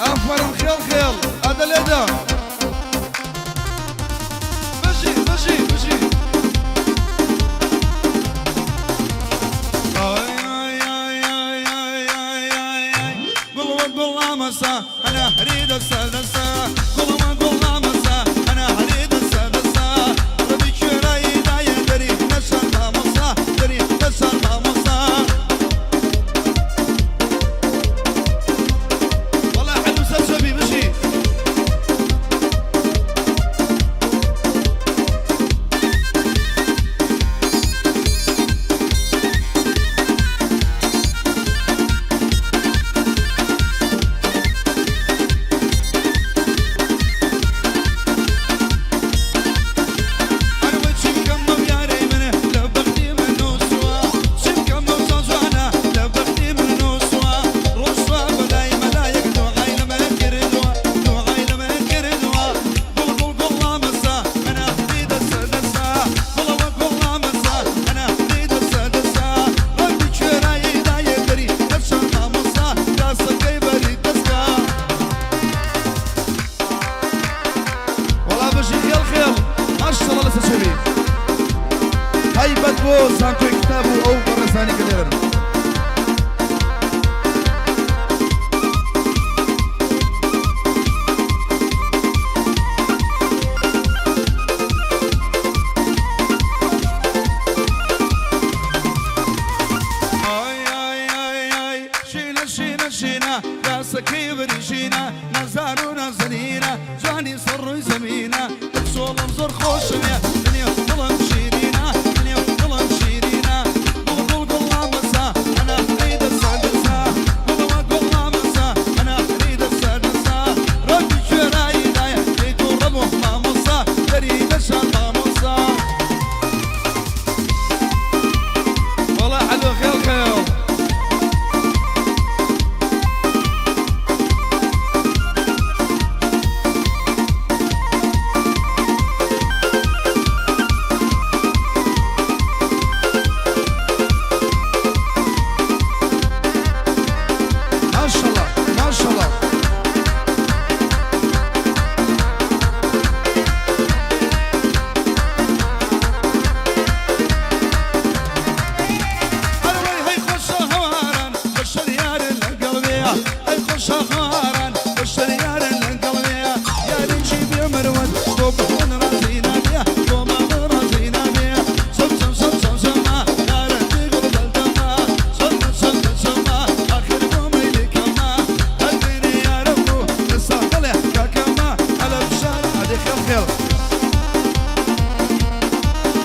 ئافەرم خێڵ خێڵ ئەدە لێدە. بژی بژی بژی. ئای ئای ئای ئای ئای ئای ئای ئای گوڵ گوڵ مامەسا ئەنا هەری دەسە دەسە گوڵ گوڵ مامەسا ئەنا هەری دەسە دەسە ڕەبی کوێرایی دایە دەری نەشان مامۆسا دەری نەشان مامۆسا. وەڵا حەلو سەر چۆپی بژی. ئەروە چی بکەم بەو یارەی من لە بەختی من نووسووە چی بکەم بەو چاوجوانە لە بەختی من نووسووە ڕۆشتووە بەلای مەلایەک دوعای لە من کردووە دوعای لە من کردووە گوڵ گوڵ گوڵ لامەسە ئەنا هەری دەسە دەسە گوڵەوە گوڵ لامەسە ئەنا هەری دەسە دەسە ڕەنگی کوێرایی دایە دەری دەرچە مامۆستا داسەکەی بەری دەسکە. وەڵا بژی خێڵ خێڵ ماشەڵا لەسەر چەوی. تایبەت بۆ زانکۆی کتاب و ئەو بەڕێزانی کە لێرەن. ئای ئای ئای ئای شینە شینە شینە داسەکەی بری شینە نازدار و نازەنینە جوانی سەر ڕووی زەمینە کچۆڵم زۆر خۆشمێ دنێ دڵم شیرینە دنێ دڵم شیرینە گوڵ گوڵ گوڵ لامەسا ئەنا هەی دەسە دەسە گوڵەوە گوڵ لامەسا ئەنا هەی دەسە دەسە ڕەنگی کوێرایی دایە لێی تووڕە بووم مامۆستا دەری دەشان مامۆستا. وەڵا حەلۆ خێڵ خێڵ. ماشەڵا ماشەڵا. ئەرەوەی هەی خۆشە هەواران بەشەر یارن لەگەڵ بێ ئەی خۆشە هەواران بەشەر یارن لەگەڵ بێ یارێکی بێ مروەت بۆ بخۆن ڕازی نابێ بۆ مامە ڕازی نابێ چەم چەم چەم چەم چەمە نارنجی گوڵ بەلدەمە چەم چەم چەمە ئاخر بۆ مەیلی کەمە هەر بینی یارم بوو ئێستا دڵێ کاکەمە ئەلە بشار ئەدی خێڵ خێڵ.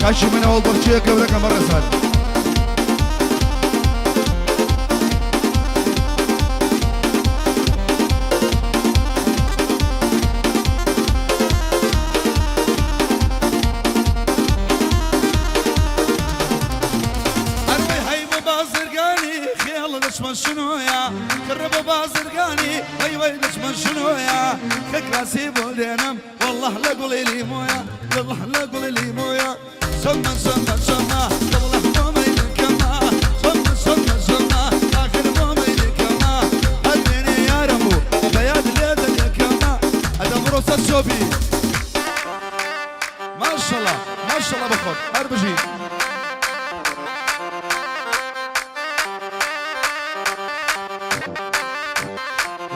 کاکی من ئەوەڵ بەخچەیە گەورەکە بەڕێزان. ئەروەی هەی بۆ بازرگانی خێڵ دەچمە شنۆیە کڕە بۆ بازرگانی وەی وەی دەچمە شنۆیە کە کراسی بۆ دێنم واللە لە گوڵی لیمۆیە واللە لە گوڵی لیمۆیە سەمە سەمە سەمە واللە بۆ مەیلەکەمە سەمە سەمە سەمە ئاخر بۆ مەیلەکەمە هەر دوێنێ یارم بوو بە یاد لێ دەکەمە ئەدە بڕۆ سەر چۆپی ماشەڵا ماشەڵا بەخۆت هەر بژی.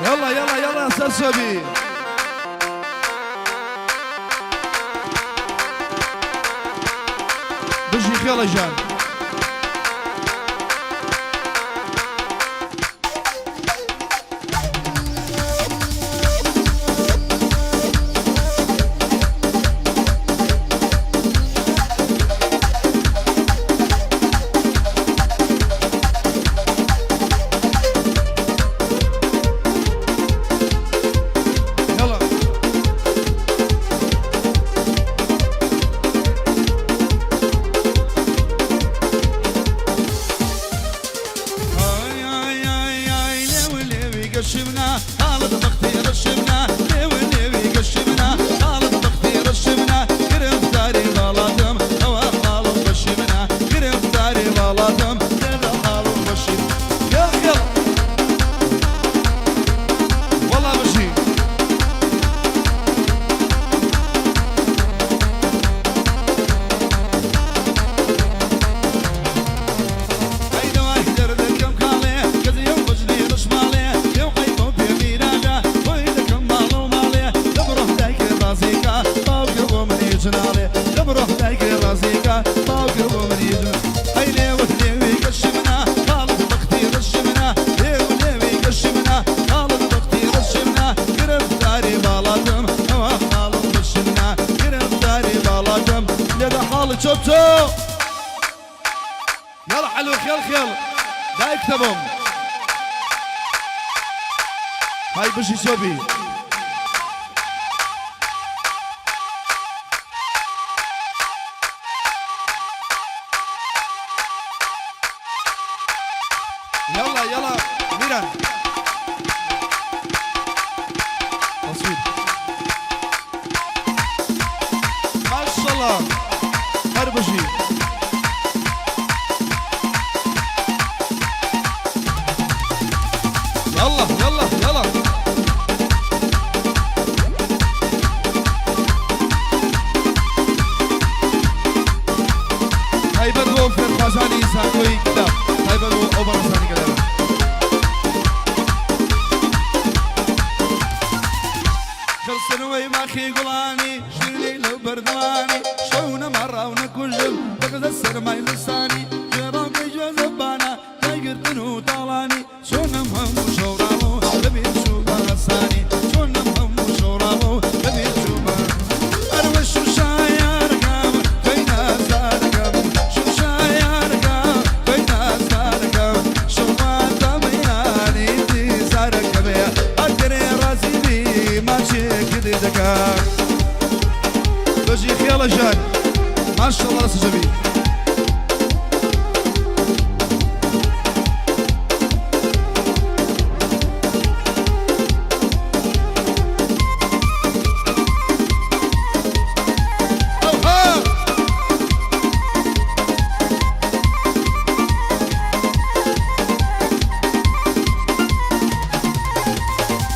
یاڵا یاڵا یاڵا سەر چۆپی. بژی خێڵە ژان. بچۆ بچۆ یاڵا حەلوە خێڵ خێڵ دایکتە بۆم های بژی چۆبی. يلا يلا ميران تصوير ما شاء الله هربجي يلا يلا يلا تایبەت بۆ فێرخوازانی زانکۆی کتاب تایبەت بۆ ئەو بەڕێزانی کە لێرەن. خستنەوەی ماخی گوڵانی شیرینی لەو بەردڵانی شەو نەماڕاو نەکوژم دەخزە سەرمای زستانی گوێڕاوکەی گوێ زەبانە دایگرتن و تاڵانی چۆنم هەموو شەوڕاوە و لەبیر چوو بە هەسانی چۆنم هەموو شەوڕاوە و لەبیر چوو بە ئەروە شوشایارەکەم تۆی نازدارەکەم شوشایارەکەم تۆی نازدارەکەم شەومان تا بەیانی ئینتیزارەکەم ئەگەرێ ڕازی بی ماچێکت دەکەم بژی خێڵە ژان ماشەڵڵا سجەبی.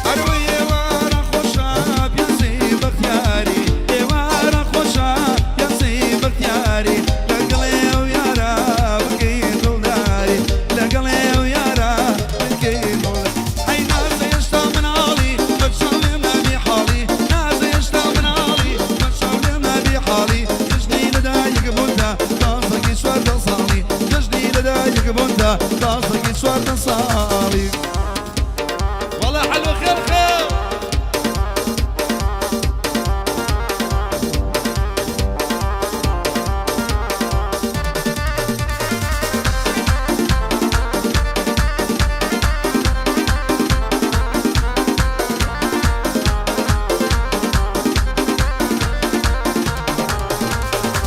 ئەروەی ئێوارە خۆشە پیاسەی بەختیاری ئێوارە خۆشە پیاسەی بەختیاری لەگەڵ ئەو یارە بکەی دڵداری لەگەڵ ئەو یارە بکەی دڵداری ئەی نازە هێشتا مناڵی بە چاو لێم نابی حاڵی نازە هێشتا مناڵی بە چاو لێم نابی حاڵی جەژنی لەدایک بوونتە تازەکی 14 ساڵی جەژنی لەدایک بوونتە تازەکی 14 ساڵی. وەڵا حەلوە خێر خێر.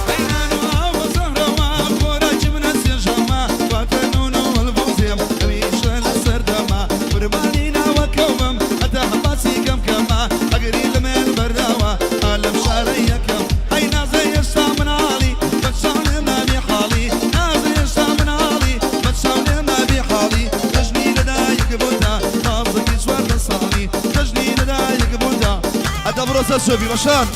هەی نان و ئاو بە زەهرەوە خۆراکی منە سێژەمە واتە نون و الفوزێم هەمیشە لەسەر دەمە قوربانی ناوەکەو بم هەتا باسی کەم کەمە ئەگری لە مێل بەرداوە ئا لەم شارە یەکەم هەی نازە هێشتا مناڵی بە چاو لێم نابی حاڵی نازە هێشتا مناڵی بە چاو لێم نابی حاڵی جەژنی لەدایک بوونتە تازەکی 14 ساڵی جەژنی لەدایک بوونتە ئەدە بڕۆ سەر چۆپی بەشان.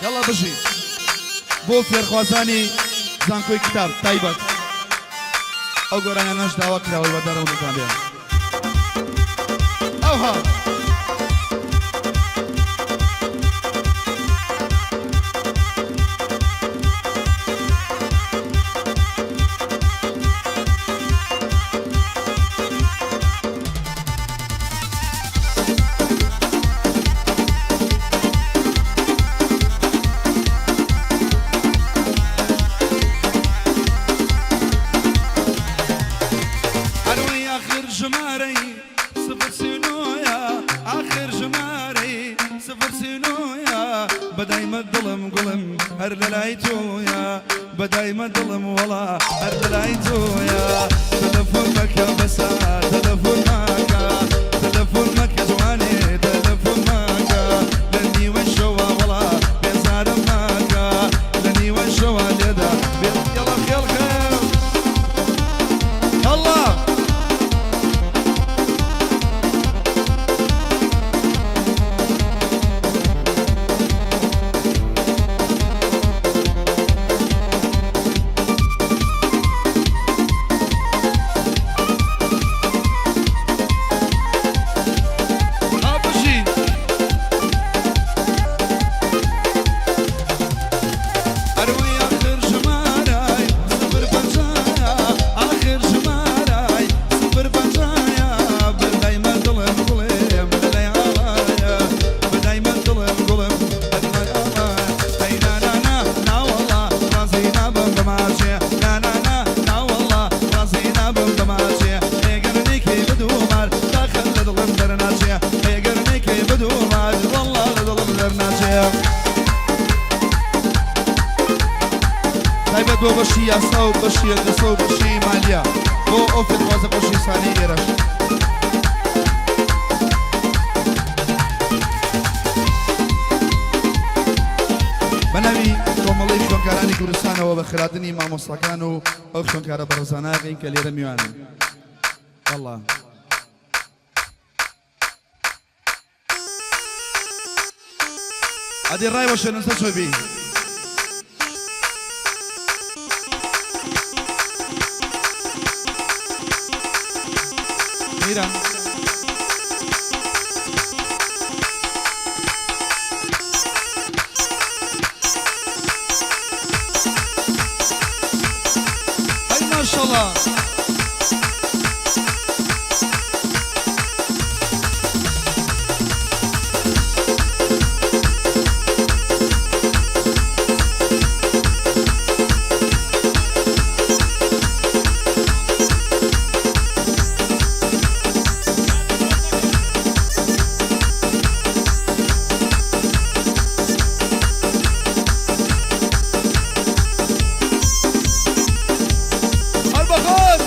یاڵا بژی بۆ فێرخوازانی زانکۆی کتاب تایبەت ئەو گۆرانیانەش داوا کراوە هیوادارم دڵتان بێ ئەوها. ئەروەی ئاخر ژمارەی سفر سی و نۆیە ئاخر ژمارەی سفر سی و نۆیە بەدایمە دڵم گوڵم هەر لەلای تۆیە بەدایمە دڵم وەڵا هەر لەلای تۆیە تەلەفۆن مەکە بەسە تەلەفۆن مەکە تەلەفۆن مەکە جوانێ تەلەفۆن مەکە لە نیوەی شەوا وەڵا بێزارم مەکە لە نیوەی شەوا لێدە بێ یەڵا خێڵ خێڵ یەڵا. بەشی یاسا و بەشی هەندەسە و بەشی مالیە بۆ ئەو فێرخوازە خۆشەویستانەی ئێرەش. بە ناوی کۆمەڵەی خوێندکارانی کوردستانەوە بە خێرهاتنی مامۆستاکان و ئەو خوێندکارە بەڕێزانە ئەکەین کە لێرە میوانن. یەڵا. ئەدی ڕای وەشێنن سەر چۆ بی. میران. ئەی ماشەڵا. هەر بەخۆت.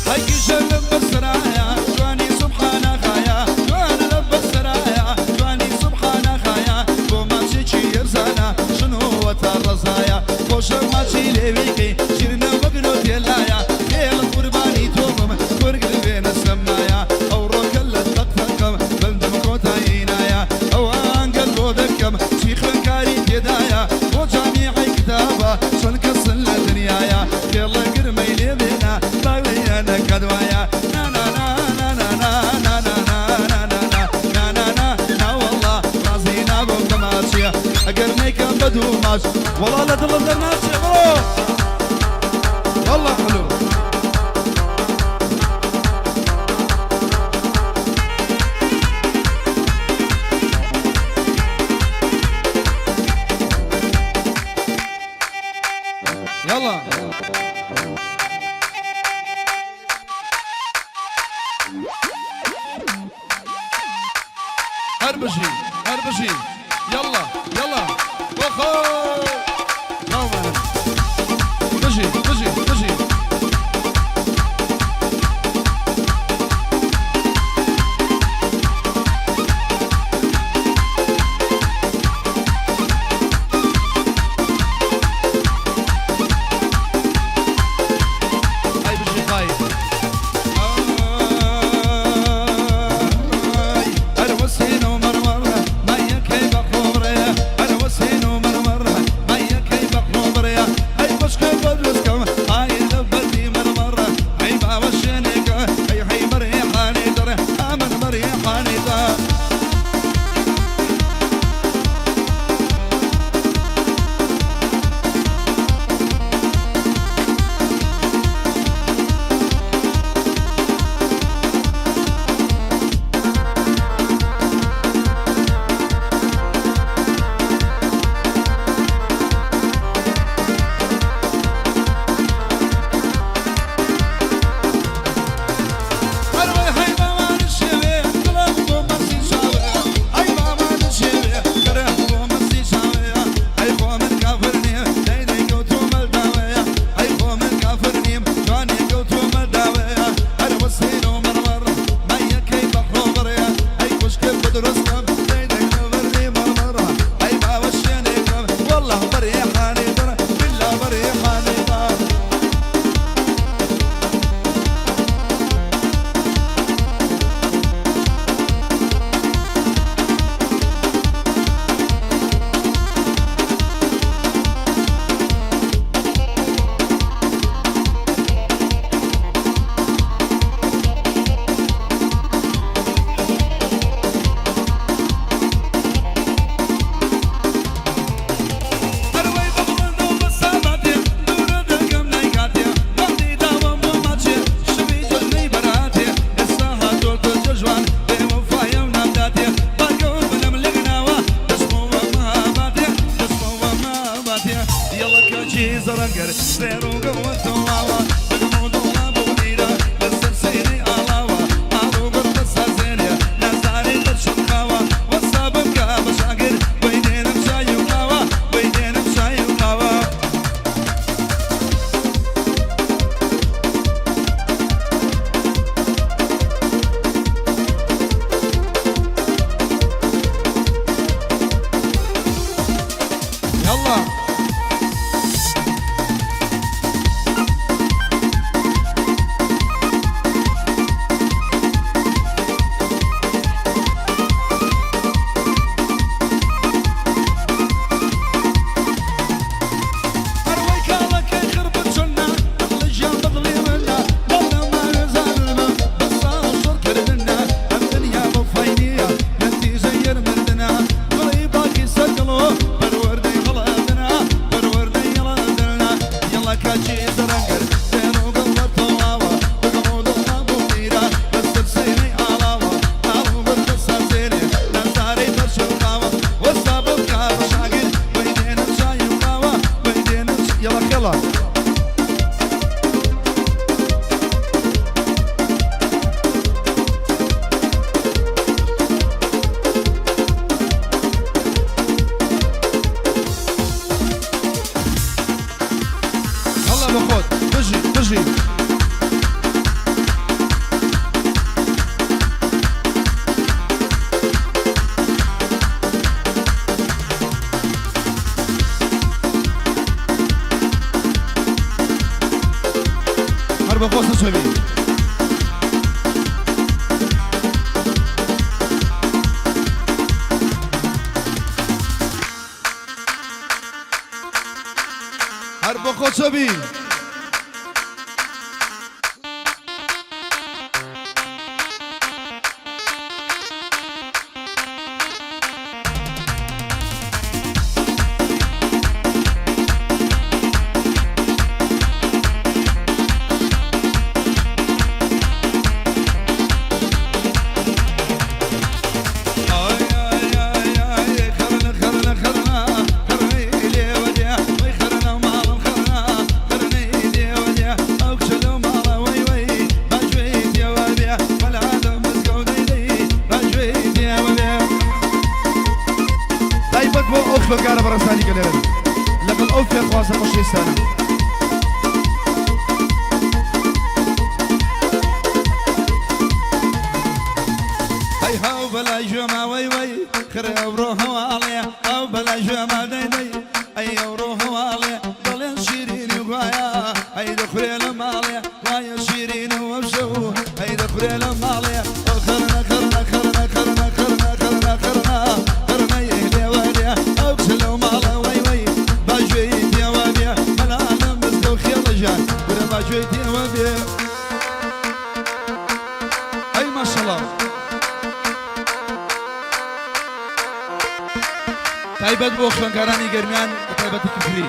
هەی گژە لە بەسرایە جوانی سوبحانە خایا جوانە لە بەسرایە جوانی سوبحانە خایا بۆ ماچێکی یەرزانە ژنۆوەتە ڕەزایە خۆشە ماچی لێویکەی شیرنە وەک نۆتێلایە خێڵم قوربانی تۆ بم گورگل بێنە سەمایە ئەوڕۆکە لە تەق تەقم بەندم کۆتایی نایە ئەوان گەل بۆ دەکەم چی خوێندکاری تێدایە بۆ جامیعەی کتابە چەند کەسن لە دنیایە خێڵە گرمەی لێ بێنە باوێیە نەکات وایە نانانا نانانا نانانا نانانا نانانا ناوەڵا ڕازی نابم بە ماچیە ئەگەر نەیکەم بە دوو ماچ وەڵا لە دڵم دەرناچێ بڕۆ والله حلو. يلا هەر بژی هەر بژی یەڵا یەڵا بۆخۆ ناومانن بژی بژی بژی. ئەی بژی خای. ئای هەر وەسین و مەرمەڕ مایەکەی بە قۆڕێ هەر وەسین و مەرمەڕ مایەکەی بە قۆڕێ ئەی بەشکە بە دروستکەم ئای لە بەردی مەرمەڕ ئەی باوەشێنێکە ئەی هەی مەریحانی دڕ ئامن مەریحانی دا. هەروەی هەی باوان شێوێ دڵم بۆ مەسی چاوێ ئەی باوان شێوێ دڵم بۆ مەسی چاوێ ئەی خۆ من کافر نیم دەی دەی کەوتوومە داوەیە ئەی خۆ من کافر نیم جوانێ کەوتوومە داوەیە هەر وەسین و مەڕمەڕ مایەکەی بەحرۆ بڕێ ئەی خوشکە بدروستم دەی دەی لەبەردی مەڕمەڕ ئەی باوەشێنێکم والله بەریحانی دڕ بالله بەریحانی دڕ. هەروەی بە بڵندە و بە ساباتێ دوورە دەنگم نایگاتێ وەختی داوم بۆ ماچێ شەوی جەژنەی بەراتێ ئێستا هاتۆتە جەژوان بێ وەفایە و نامداتێ بارگەو بنم لێک ناوە دەچمەوە مەهاباتێ دەچمەوە مەهاباتێ یەڵە کەچی زەڕەنگەر زێر و گەوە تەواوە بگم و دڵا بۆ دیرە لەسەر سینەی ئاڵاوە ئاڵ و گوڕ بەسەر. یەڵا. ئەروەی کاڵەکەی خڕ بچنە دڵ ژیان بەدڵی منە دڵ ماوێ زانمە بەسا شەڕ کردنە ئەم دنیا وەفای نییە نەتیجەی مردنە دڵی پاکی سەر دڵۆ پەروەردەی هەڵەدنە پەروەردەی هەڵەدنە یەڵا کاچی زەرەنگەر تێن و گڵ بەتەواوە بگڵ و دڵ بۆ میرە بەسەر سینەی ئاڵاوە ئاڵ و بەردە سازێنێ نازارەی بەرچەرخاوە وەستا بکا بە شاگر وەی دێنم چای و قاوە وەی دێنم یەڵا خێڵا. هەڵا بە خۆت بژی بژی. هەر بە خۆ سەرچەوی. هەر بە خۆ چەبی. تایبەت بۆ ئەو خوێندکارە بەڕێزانی کە لێرەن لەگەڵ ئەو فێرخوازە خۆشەویستانە. ئەی هاو بەلای گوێما وەی وەی خرێ ئەوڕۆ هەواڵێ ئەو بەلای گوێما دەی دەی ئەی ئەوڕۆ هەواڵێ دەڵێن شیرین و گوایە ئەی دەخورێ لە ماڵێ وایە شیرین و ئەمشەو ئەی دەخورێ لە ماڵێ ئەو خەرنە خەرنە خەرنە خەرنە خەرنە خەرنە خەرنە خەرنەی لێوە لێ ئەو کچە لەو ماڵە وەی وەی با گوێی تێوە بێ بەلا لە مزگەوت خێڵە ژیان کورە با گوێی تێوە بێ ئەی ماشەڵا. تایبەت بۆ خوێندکارانی گەرمیان بە تایبەتی کفری.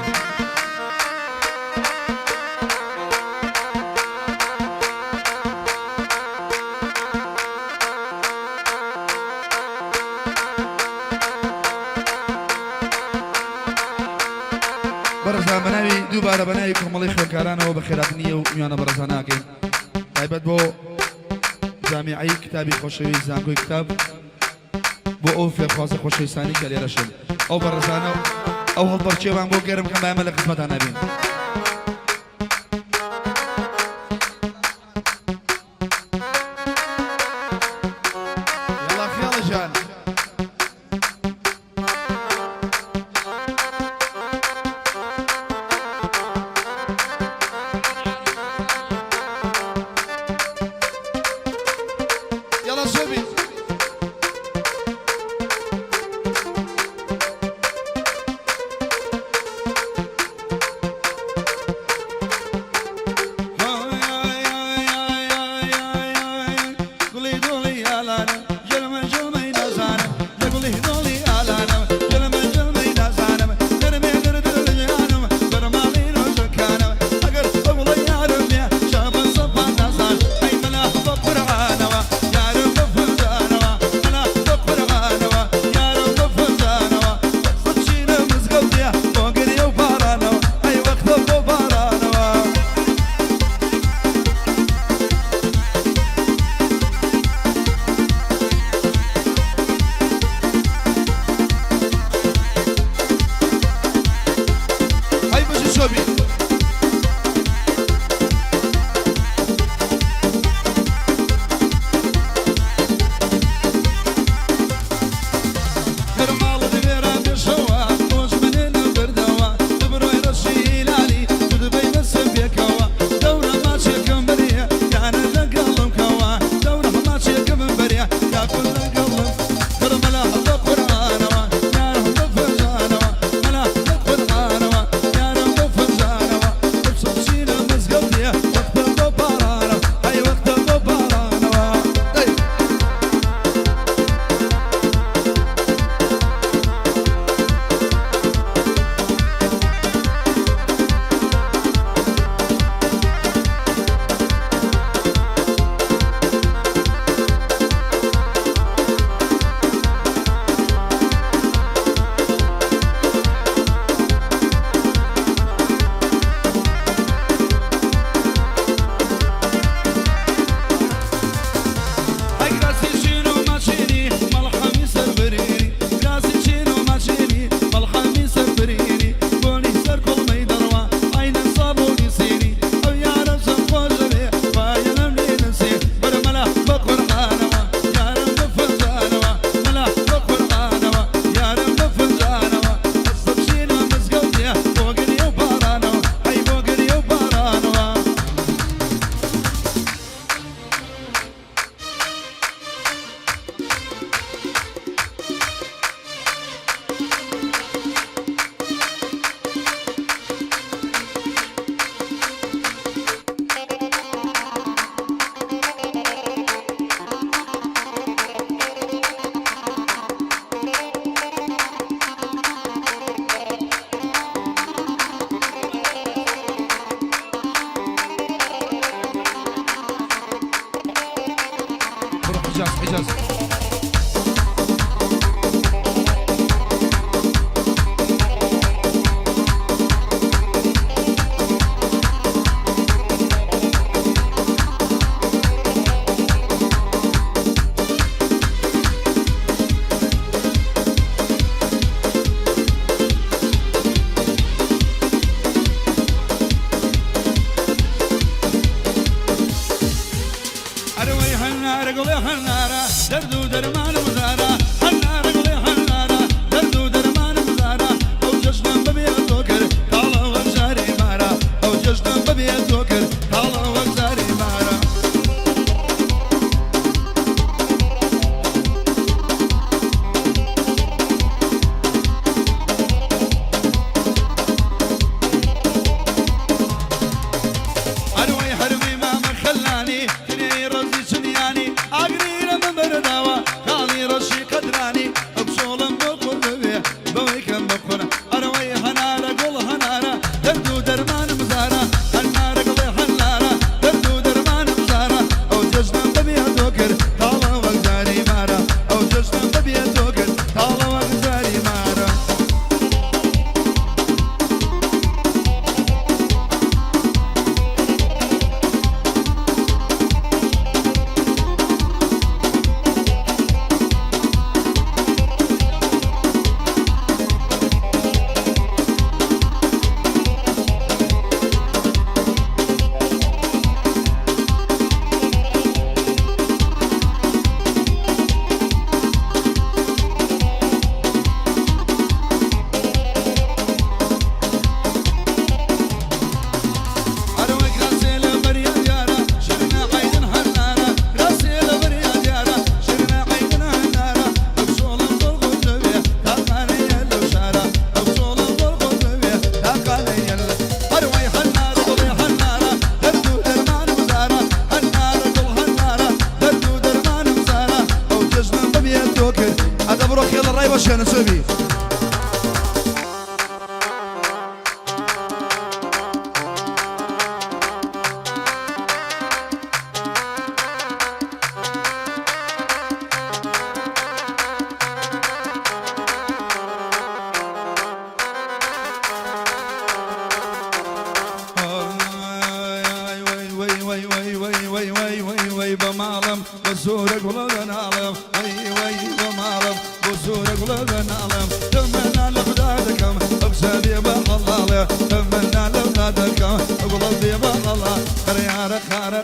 بەڕێزان بەناوی دووبارە بەناوی کۆمەڵی خوێندکارانەوە بە خێراتنیە و میوانە بەڕێزان ناکەین تایبەت بۆ جامیعەی کتابی خۆشەویست زانکۆی کتاب بۆ ئەو فێرخوازە خۆشەویستانی کە لێرەشن ئەو بەڕێزانە و ئەو هەڵپەڕکێمان بۆ گەرم کەم بایمە لە خزمەتان نەبین. یەڵا خێڵە ژان. یەڵا زۆبی.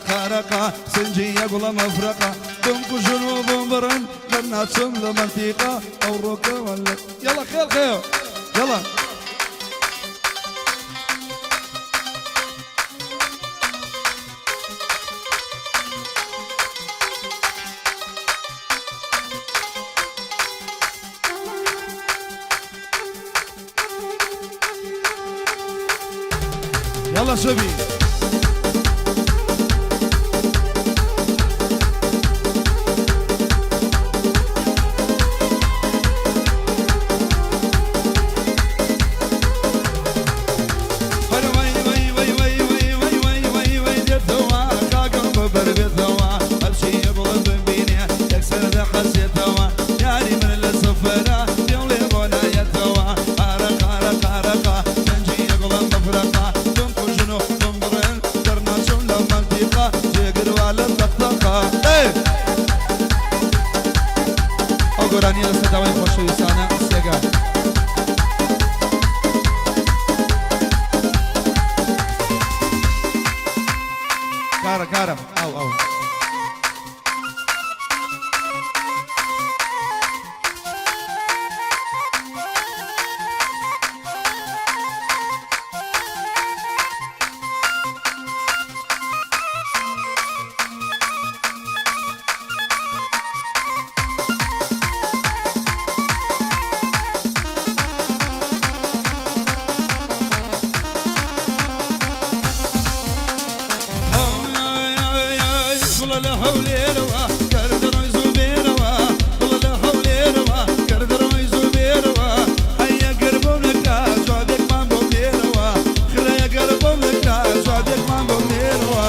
ڕەقە ڕەقە سنجی یە گوڵە مەفرەقە بمکوژن و بمبڕن دەرناچم لە مەنتیقە ئەو ڕۆکە وەلە یەڵا خێڵ خێڵ یەڵا. یەڵا شەبی. ئەو گۆرانیە لەسەر داوای خۆشەویستانە سێگا. کارە کارم ئاو ئاو. گوڵە لە هەولێرەوە گەردە ڕۆی زوو بێرەوە گوڵە لە هەولێرەوە گەردە ڕۆی زوو بێرەوە هەی ئەگەر بۆم نەکرا جوابێکمان بۆ بنێرەوە خرە ئەگەر بۆم نەکرا جوابێکمان بۆ بنێرەوە.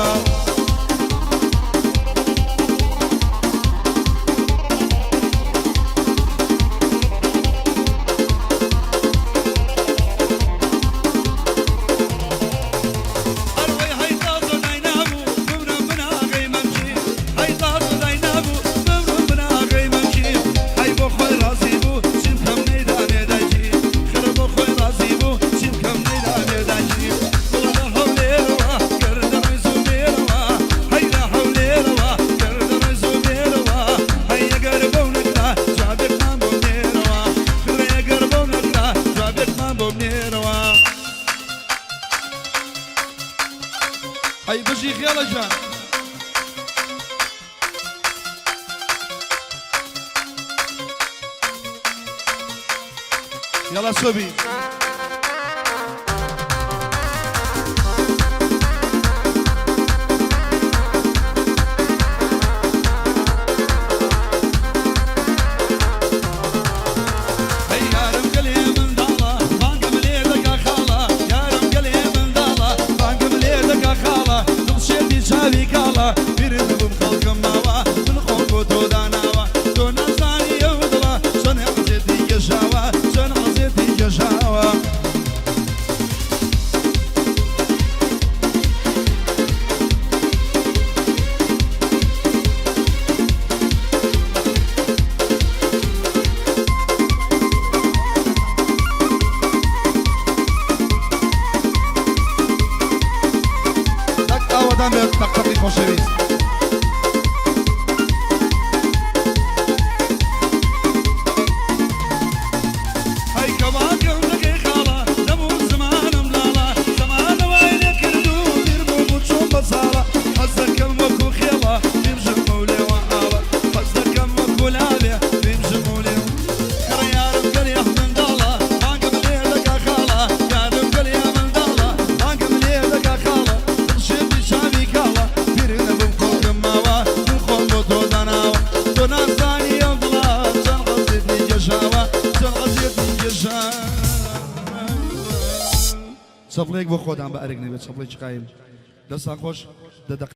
ئەروەی هەی تازە داینابوو بمرم بناغەی مەمکی هەی تازە داینابوو بمرم بناغەی مەمکی هەی بۆ خۆی ڕازی بوو چی بکەم نەیدامێ دایکی خرە بۆ خۆی ڕازی بوو چی بکەم نەیدامێ دایکی گوڵە لە هەولێرەوە گەردە ڕێز و بێرەوە هەی لە هەولێرەوە گەردە ڕێز و بێرەوە هەی ئەگەر بەو نەکرا جوابێکمان بۆ بنێرەوە خرە ئەگەر بەو نەکرا جوابێکمان بۆ بنێرەوە. ئەی بژی خێڵە گیان. یەڵا سۆبی. ئەی یارم گەلێ منداڵە بانگم لێ دەکا خاڵە یارم گەلێ منداڵە بانگم لێ دەکا خاڵە دڵ شێتی چاوی کاڵە بیرت بووم خەڵکم ماوە من خۆم بۆ تۆ داناوە تۆ نازانی ئەو دڵە چەند عەزێتی کێشاوە چەند عەزێتی کێشاوە. تەک ئاوەدان بێت تەقتەقی خۆشەویست. ئەی کەواکەم دەکەی خاڵە دەبوو زمانم لاڵە زەمانە وای لێ کرد و بیر بووم و چووم بە ساڵە حەز دەکەم وەکوو خێڵە بیمژم و لێوە ئاڵە حەز دەکەم وەکوو لاوێ بیمژم و لێوە کڕ یارم گەلێ منداڵە بانگم لێ دەکا خاڵە یارم گەلێ منداڵە بانگم لێ دەکا خاڵە دڵ شێتی چاوی کاڵە بیر نەبووم خۆکم ماوە من خۆم بۆ تۆ داناوە تۆ نازانی ئەم دڵە چەند عەزێتی کێشاوە چەند عەزێتی کێشاوە. چەپڵەیەک بۆ خۆتان بە ئەرک نەبێت چەپڵێکی قایم دەستان خۆش دە دەقە.